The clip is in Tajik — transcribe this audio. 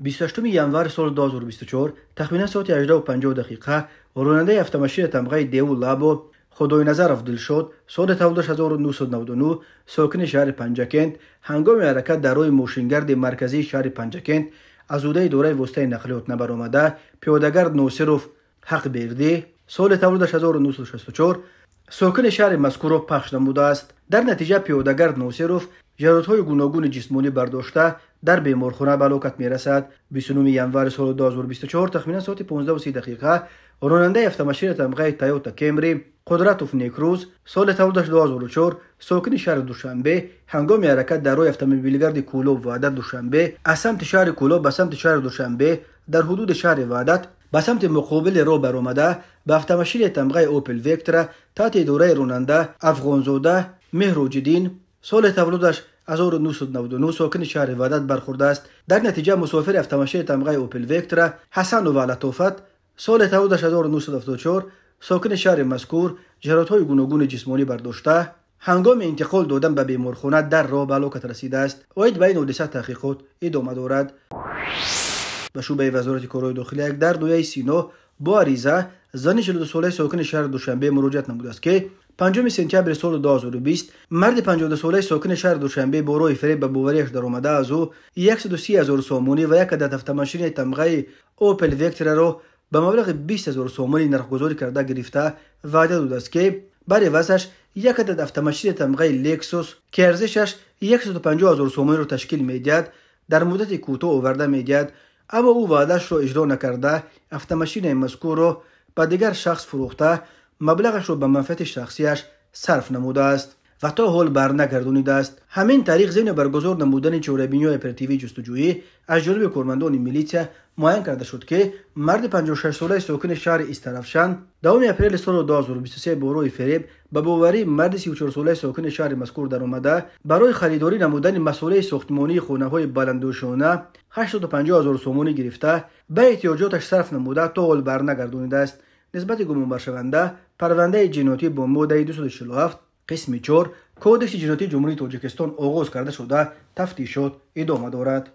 28 январи соли 2024 тахминан соати 18:50 ронандаи автомашина тамғаи Деву Лабо Худойназаров Дилшод, соли таваллудаш 1999, сокини шаҳри Панҷакент, ҳангоми ҳаракат дар роҳи мошингарди марказии шаҳри Панҷакент аз ҳудаи идораи воситаи нақлиёт набаромада, пиёдагард Носиров Ҳақбердӣ, соли таваллудаш 1964, сокини шаҳри мазкурро пахш намудааст. Дар натиҷа пиёдагард Носиров ҷароҳатҳои гуногуни ҷисмонӣ бардошта дар беморхона ба ҳалокат мерасад. 29 январи соли 2024 тахминан соати 15:30 ронандаи автомашина тамғаи Тойота Кемри Қудратов Некрӯз, соли таваллудаш 2004, сокини шаҳри Душанбе, ҳангоми ҳаракат дар роҳи автомобилгарди Кӯлоб Ваҳдат Душанбе аз самти шаҳри Кӯлоб ба самти шаҳри Душанбе дар ҳудуди шаҳри Ваҳдат ба самти муқобили роҳ баромада ба автомашинаи тамғаи Опел Вектра таҳти идораи ронанда Афғонзода Меҳроҷиддин, соли таваллудаш 1999, сокини шаҳри Ваҳдат бархӯрдааст. Дар натиҷа мусофири автомашинаи тамғаи Опел Вектра Ҳасанова Латофат, соли таваллудаш 1974, сокини шаҳри мазкур, ҷароҳатҳои гуногуни ҷисмонӣ бардошта ҳангоми интиқол додан ба беморхона дар роҳ ба ҳалокат расидааст. Оид ба ин ҳодиса таҳқиқот идома дорад. Ба шӯъбаи Вазорати корҳои дохилӣ дар ноҳияи Сино бо ариза зани 42-солаи сокини шаҳри Душанбе муроҷиат намудааст, ки 5 сентябри соли 2020 марди 52-солаи сокини шаҳри Душанбе бо роҳи фиреб ба бовариаш даромада аз ӯ 130 000 сомонӣ ва як адад автомашинаи тамғаи Опел Вектраро ба маблағи 20 000 сомонӣ нархгузорӣ карда гирифта ваъда додааст, ки бар ивазаш як адад автомашинаи тамғаи Лексус, ки арзишаш 150 000 сомониро ташкил медиҳад, дар муддати кӯтоҳ оварда медиҳад. Аммо ӯ ваъдаашро иҷро накарда автомашинаи мазкурро ба дигар шахс фурӯхта маблағашро ба манфиати шахсияш сарф намудааст ва то ҳол барнагардонидааст. Ҳамин тариқ зимни баргузор намудани чорабиниҳои оперативии ҷустуҷӯӣ аз ҷониби кормандони милитсия муайян карда шуд, ки марди 56-солаи сокини шаҳри Истаравшан 10 апрели соли 2023 бо роҳи фиреб ба боварии марди 34-солаи сокини шаҳри мазкур даромада барои харидорӣ намудани масолеҳи сохтмонии хонаҳои баландошёна 850 000 сомонӣ гирифта ба эҳтиёҷоташ сарф намуда то ҳол барнагардонидааст. Нисбати гумонбаршаванда парвандаи ҷиноятӣ бо моддаи 247 қисми 4 Кодекси ҷиноятии Ҷумҳурии Тоҷикистон оғоз карда шуда тафтишот идома дорад.